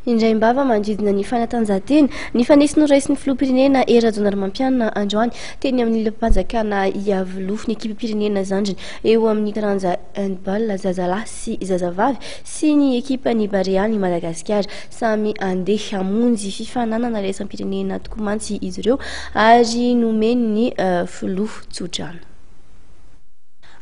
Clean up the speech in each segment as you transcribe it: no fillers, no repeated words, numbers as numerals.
Indraim-bava manodidina ny fanatanjahantena, nifanesy noraisin'ny filoham-pirenena Hery Rajaonarimampianina androany teny amin'ny lapam-panjakana Iavoloha ny ekipam-pirenena zandriny eo amin'ny taranja handball zazalahy sy zazavavy sy ny ekipan'ny Barean'i Madagasikara. Samy handeha hamonjy fifaninanana iraisam-pirenena tokoa mantsy izy ireo ary nomen'ny filoha tsodrano.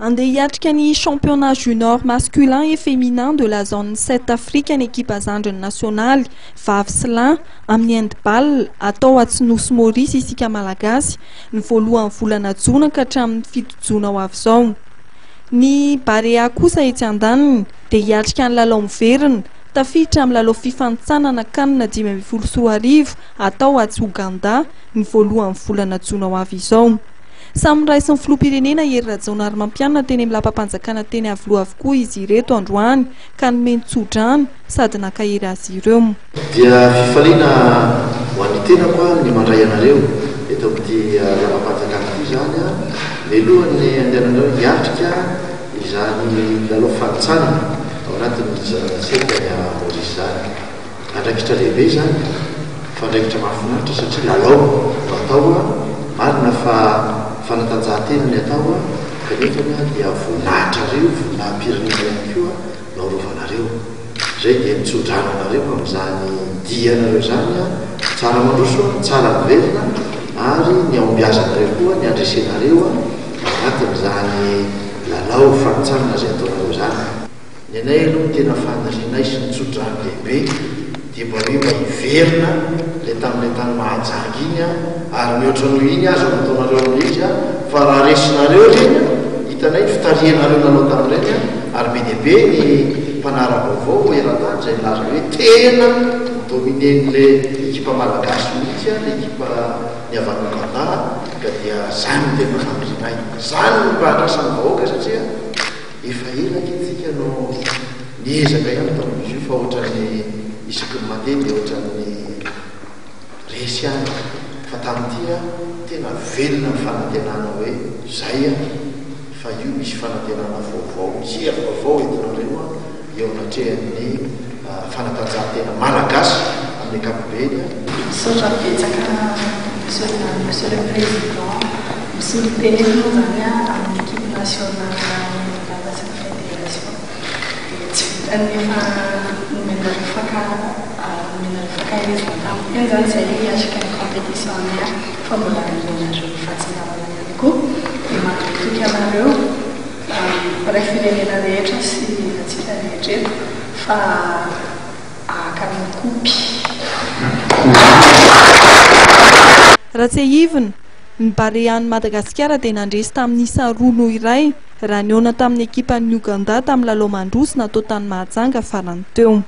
Andeha hiatrika ny championnat junior masculin et féminin de la zone 7 Afrika ny ekipa zandriny nasionaly, vavy sy lahy, amin'ny handball, atao atsy Nosy Maurice isika Malagasy, ny voalohan'ny volana jona ka hatramin'ny 7 jona ho avy izao. Ny Barea kosa etsy andaniny dia hiatrika ny lalao miverina, tafiditra amin'ny lalao fifanintsanana Can 2015 atao atsy Ouganda, ny voalohan'ny volana jona ho avy izao. Samy noraisin'ny filoham-pirenena Hery Rajaonarimampianina teny amin'ny lapam-panjakana teny Iavoloha avokoa izy ireto androany ka nomeny tso-drano sady nankahery azy ireo. Dia fifaliana ho an'ny tenako ny mandray anareo eto amin'ity lapam-panjakana ity izany mialohan'ny andehananareo hiatrika izany lalao fanintsanana ao anatin'ny sery any Maurice izany. Andraikitra lehibe izany fa andraikitra mahafinaritra satria lalao no atao, marina fa fanatanjahantena ny atao kanefa dia voninahitrareo, voninahim-pirenena ihany koa no arovanareo. Izay dia mitsodrano anareo amin'izany dianareo izany, tsara mandroso, tsara miverina ary ny hahombiazanareo koa, ny handresenareo ao anatin'izany lalao fanintsanana izay ataonareo izany. Ny anay aloha ny tena fanirianay sy ny tso-drano lehibe dia mba hoe mba hiverina ilay tamin'ilay tany Mahajanga iny an, ary mihoatra noho iny aza no ataonareo amin'ilay izy an, fa raha resinareo ireny an, hitanay ny fitarihanareo nanao tamin'ireny an, ary be dia be ny mpanara-baovao eran-tany izay nilaza hoe tena ni-dominer-n'ilay ekipa malagasy mihitsy an, ilay ekipa ny avy any Ouganda, ka dia izany no tena fanirianay, izany no mba andrasan'ny vahoaka satria. Efa ela ange tsika no niezaka ihany tamin'izy io fa ohatran'ny isaky ny mandeha dia ohatran'ny resy ihany fa tamin'ity aho tena velona ny fanantenana hoe zay aho fa io misy fanantenana vaovao misy hery vaovao entinareo eo anatrehan'ny fanatanjahantena malagasy amin'ny ankapobeny. Misaotra betsaka Monsieur Monsieur le Président, misolo tena eto moa izany aho amin'ny équipe nationale handball sy ny fédération dia tsy vitan'ny efa nomenareo faka nomenareo fankaherezana tamin'ny teny izany izay hiatrika ny compétition anay fa mbola nomenareo fahatsiarovana ihany koa dia manome toky anareo mpiray firenena rehetra sy antsika rehetra eto fa ahaka ny kopy. Raha tsiahivina, ny Barea an'i Madagasikara dia nandresy tamin'ny isa 2-1 raha nihaona tamin'ny ekipan'i Ouganda tamin'ny lalao mandroso natao tany Mahajanga farany teo.